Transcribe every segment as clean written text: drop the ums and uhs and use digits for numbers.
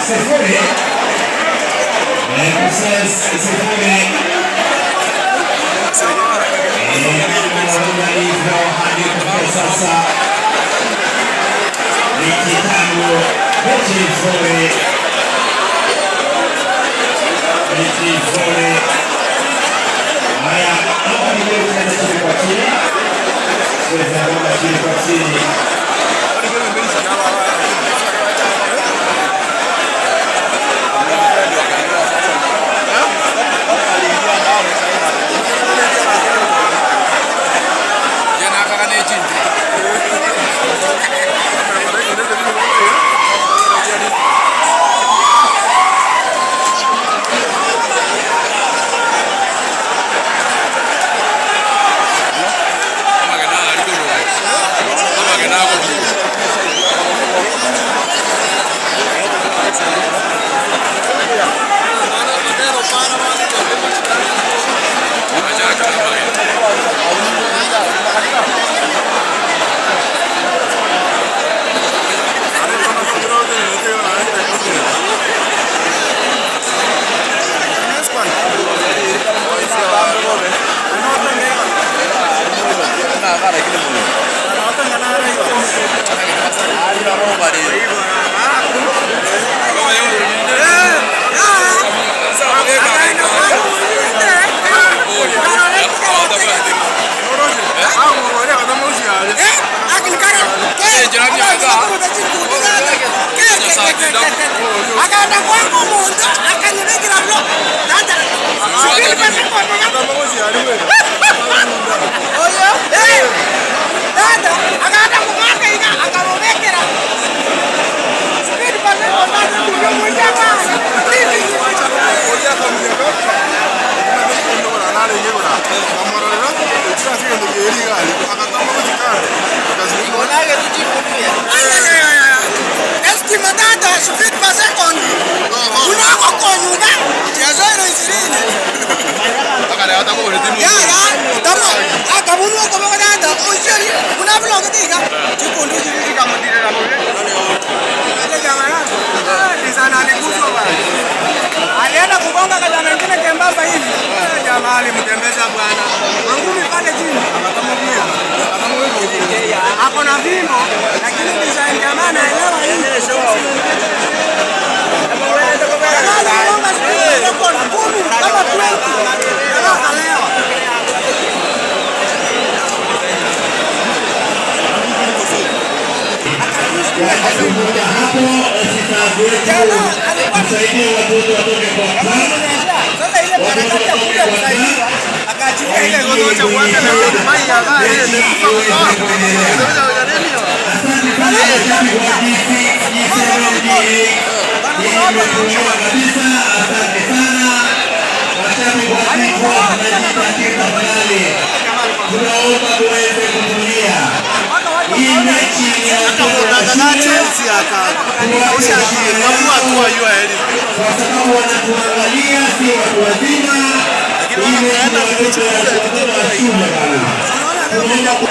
Sifuri. Kuses 0. Mambo yalivyo hadi kufikia sasa, mechi tano, mechi nzuri, mechi nzuri. Haya, hapa ni leo tunaenda chini kwa chini, cheza ngoma chini kwa chini. Akaenda kwangu mundu akanyibikira blo tata oyo tata akaenda kumwaka iga akamubikira speed Estima tata speed per second unako konyuga chezoiro 20 ya ya tamo akabunu ko tata osheri unablo kitika chikundu chiri chikamudirira ile jamaa sana aliguswa bwana. Alienda kugonga kijana mwingine kembamba hivi. Jamaa alimtembeza bwana. Mangumi pale chini. Ako na fimbo lakini design jamaa anaelewa hii. Jamaa aligonga speed 10 kama 20. Jamaa akalewa. Wakati hapo staff wetu msaidie watoto watoke kwa track. Sasa ile harakati ya kuja kusaidiwa akaachilia ile Asante sana mashabiki wa GC G78 kabisa, asante sana mashabiki wa G1 tafadhali, tunaomba muweze kutulia. Hii mechi ni ya watoto wa shule, kwa sababu wanatuangalia, si watu wazima. Hii mechi ni watoto wa shule bana. Tunaomba.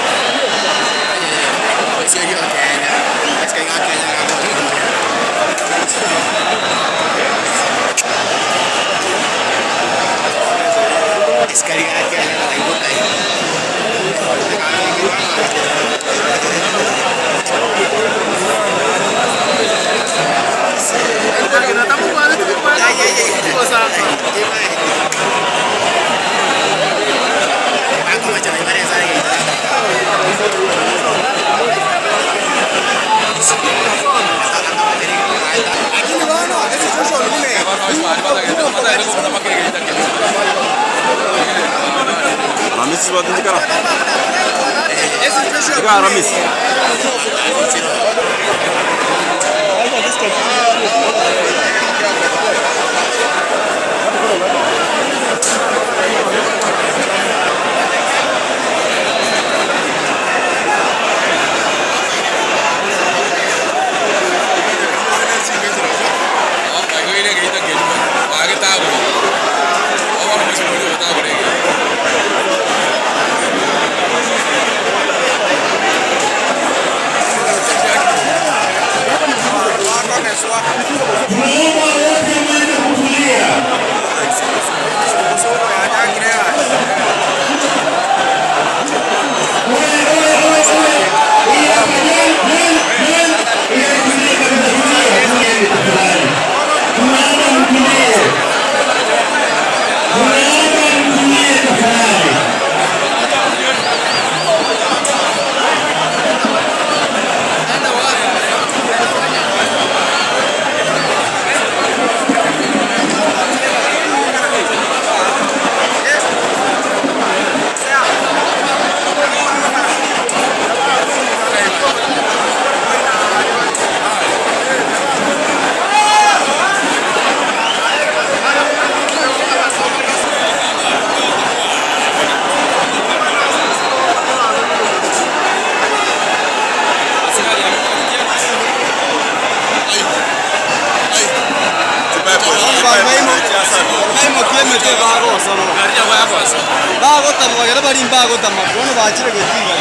Lakini bwana, situation ile Aramis badindikara. Ika Aramis. Tunaomba wote mweze kutulia. Oye, oye, oye, oye. Hii hapa, jen, jen, jen. Ile tulie kabisa, tulia, tulieni tafadhali. Tunaomba mtulie. Tunaomba mtulie tafadhali. Bagotamwagera bari mbagotama bono bachire gotiga.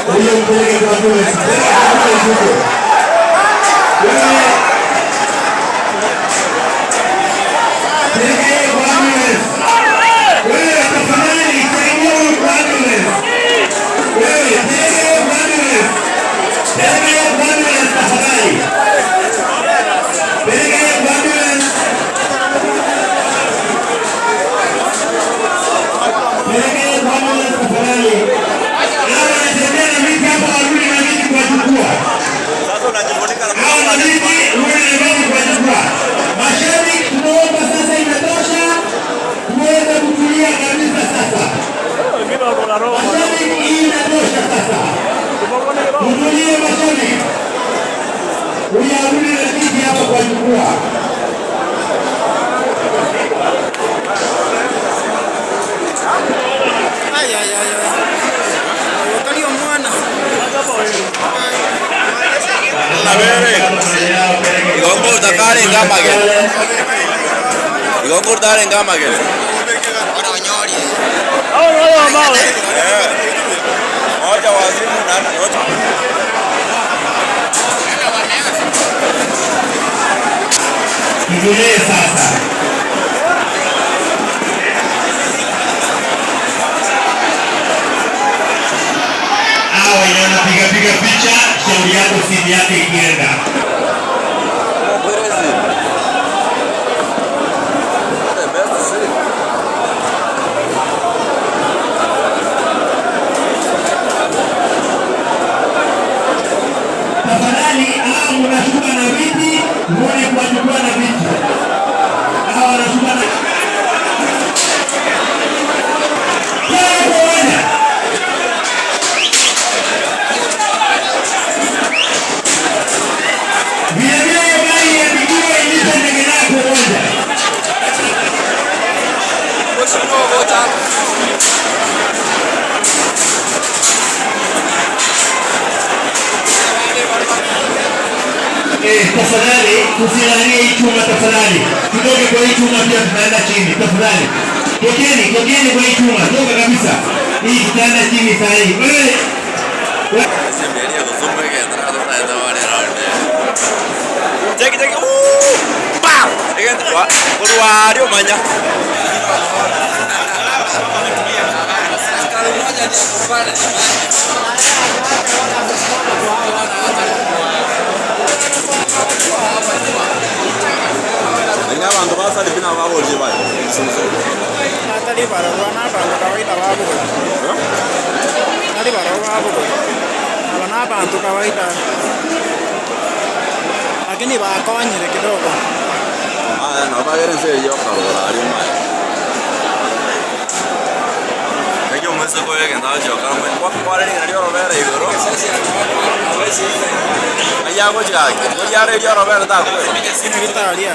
Huyo mpeleke kwa ambulance. Peleka kwa ambulance huko. Wewe. Peleka yeye kwa ambulance. Wewe tafadhali saidia huyu kwa ambulance. Wewe peleka yeye kwa ambulance. Peleka yeye kwa ambulance tafadhali. Peleka yeye kwa ambulance. Peleka yeye kwa ambulance tafadhali. Hawa wanatembea na viti hapa, warudi na viti kuwachukua. Igongo utakare ngamagena. Igongo utare ngamagena. Moja wazimu na moja. Tutulie sasa. Hawa wenye wanapiga piga picha, shauri yako simu yake ikienda. Crazy. The best see. Tafadhali hao mnashuka na viti, muone kuwachukua na viti. Hao wanashuka na Kwa vile vile hiyo gari iandikiwe ilipe ndege lako moja. Tafadhali tusilalie hii chuma tafadhali. Tutoke kwa hii chuma pia tunaenda chini tafadhali. Tokeni, tokeni kwa hii chuma, toka kabisa. Hii tutaenda chini saa hii. Wewe Cheki cheki. Bam! Again, kurwa manya. Nina bantu basali bina babolje bayi. Atali barua na bantu kawaida babugula. Atali barua babugula. Aba na bantu kawaida. Lakini bakonyire kidogo. Ah, no bagere nse yo karora ari mai. Ekyo mwese ko yege ndajo karamo kwa kware ni rio robere igoro. Aya go jagi. Go yare rio robere ta ko. Italia.